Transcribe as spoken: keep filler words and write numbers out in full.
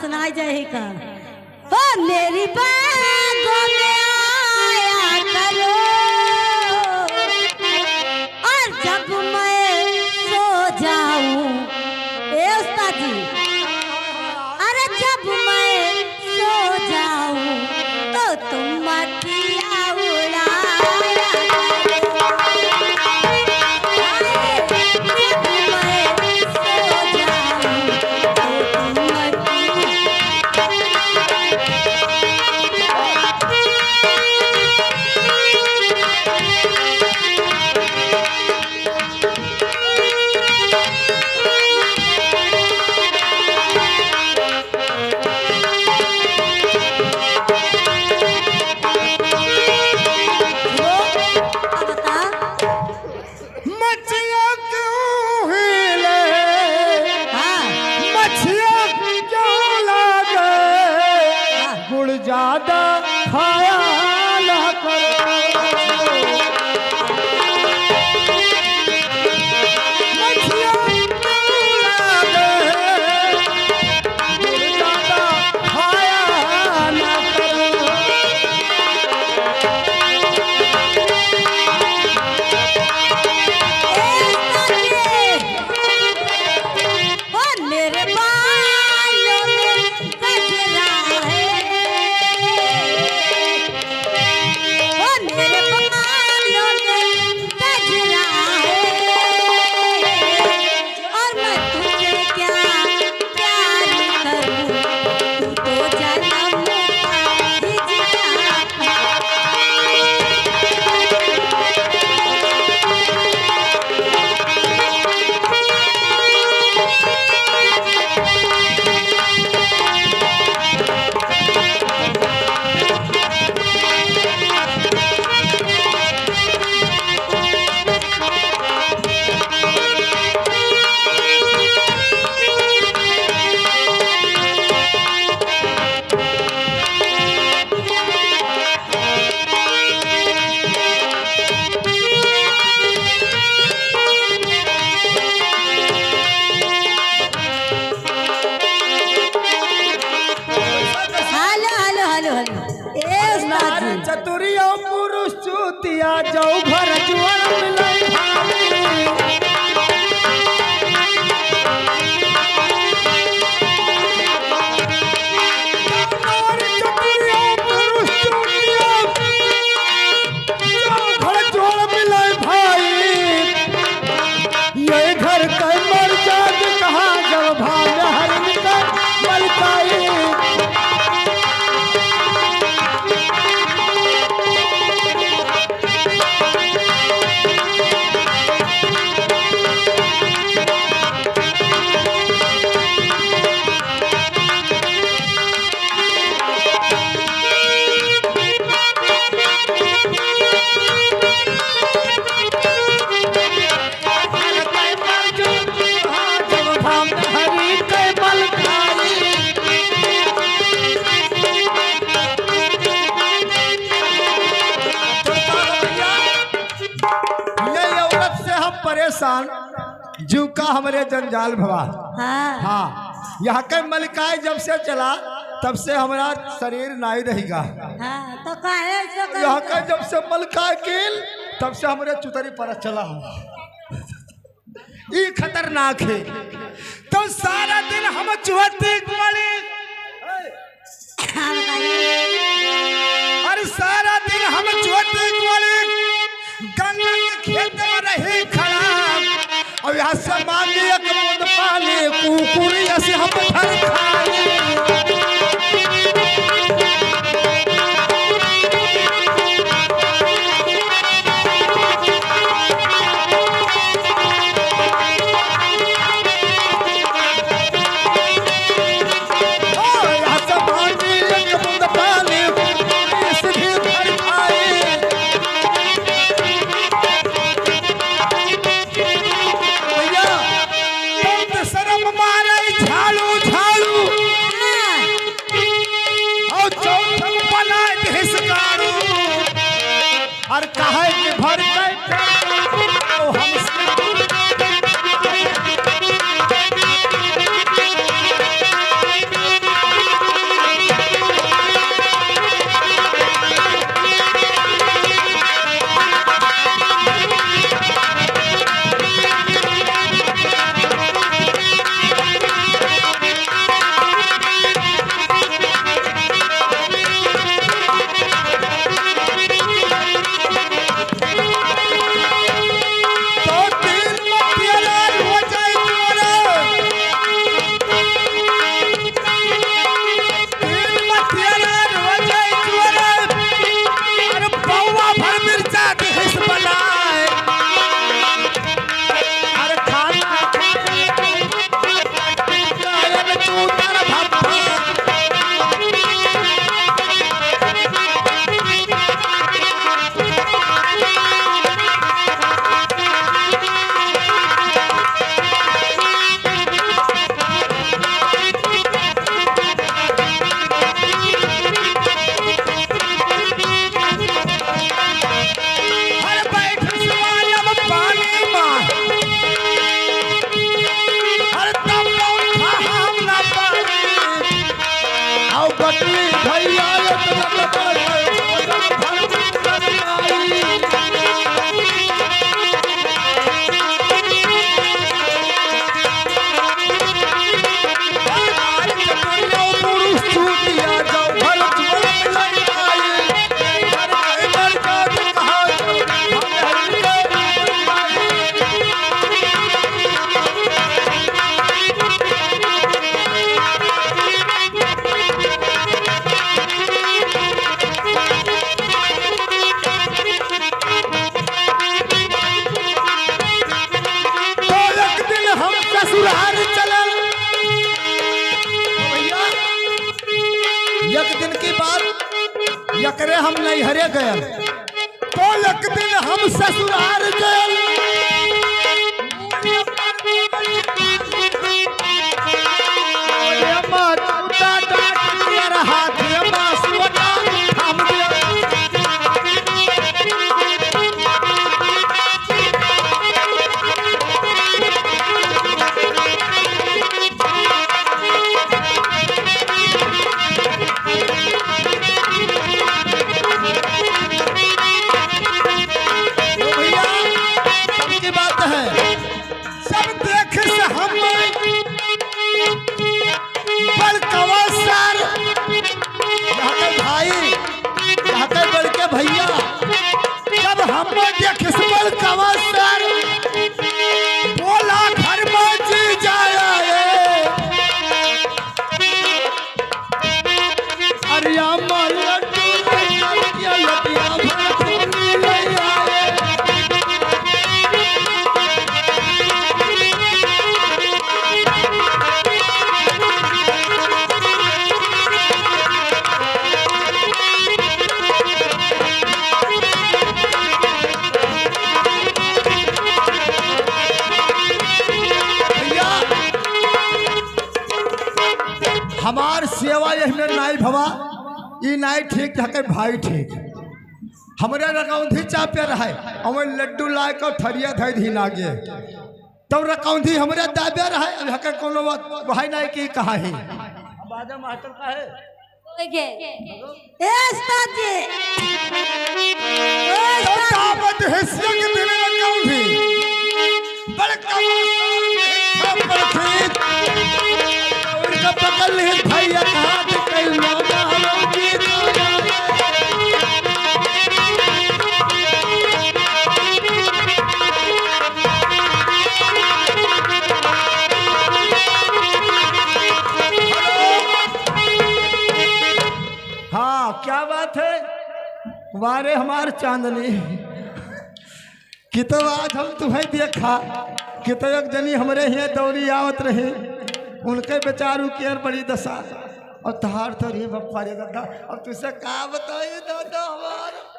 सुनाई जाए का? ओ मेरी बागों में आया करो, और जब मैं सो जाऊं, ए उस्ताद जी, अरे जब मैं सो जाऊं तो तुम मत मछिया क्यों हिले? हाँ। मछिया क्यों लागे? हाँ। गुड़ ज्यादा खाया ना करो। मछिया क्यों लागे? गुड़ ज्यादा खाया ना करो। ओ मेरे बालों में गजरा है, ओ मेरे बालों में गजरा है, और मैं तुझे क्या प्यार करूं, तू तो जन्म का हिजड़ा। Hello, hello, hello, hello. ए उस्ताद जी। नारी चतुरी और पुरुष चूतिया, जाऊ घर जुआर मिलाई भाई। नारी चतुरी और पुरुष चूतिया, जाऊ घर जुआर मिलाई भाई। ये घर कै मर जात कहाँ जब भाव हरिन कै मलकाई। ये औरत से हम परेशान, जीव का हमरे जंजाल भवा। हाँ। हाँ, यहाँ के मलिकाई जब से चला, तब से हमारा शरीर नाई रहेगा। हाँ, तो काहे ऐसे कर यहाँ के जब से मलिकाई कील, तब से हमरे चुतरी पर चला हो। ई खतरनाक है। तो सारा दिन हम चुहती वाली हाँ, बताइए। अरे सारा दिन हम चुहती वाली गन्ना के खेत में रही खड़ा। अब यहाँ से मांगी एक बूंद पानी, कुकुर ऐसे हम धर खाए। भैया, तब शर्म मारे झाड़ू, झाड़ू। और चौथम बनाए देश कारू। और कहे कि भर के तो हमसे। नैहरे गयल, तो एक दिन हम ससुरार गयल। तो भैया, सबकी बात है, सब देख से हम बड़कवा सर, यहाँ के भाई, यहाँ के बड़के भैया, जब हम देख से बड़कवा सर, बोला घर में जी जाया है। अरे अम्मा लड्डू ले आए, लड्डू ले आए। भैया, हमार सेवा यही में नाई भवा, ई नाई ठीक, यहाँ के भाई ठीक। हमरे रकौंधी चापे रहे, अउर लड्डू लाए के थरिया धइ दीन आगे। तब रकौंधी हमरे दाबे रहे, अब यहाँ के कोनो बात भाई नाई की कहा है। बाजा मास्टर का है? ओके। ए उस्ताद जी। ए तो उस्ताद जी। दावत हिस्से के दिन रकौंधी। बड़े कमाल साहब के इच्छा पर थी। उनका पकड़ ली भैया, हाथ कहीं ना, ना, ना, ना। हाँ, क्या बात है? वारे हमार चांदनी, कि तो आज हम तुम्हें देखा, कि तो एक जनी हमरे हियाँ दौड़ी आवत रही, उनके बेचारू के यार बड़ी दशा, और तहार तो रे बप्पा रे दादा, अब तुझसे का बताई दादा हमार।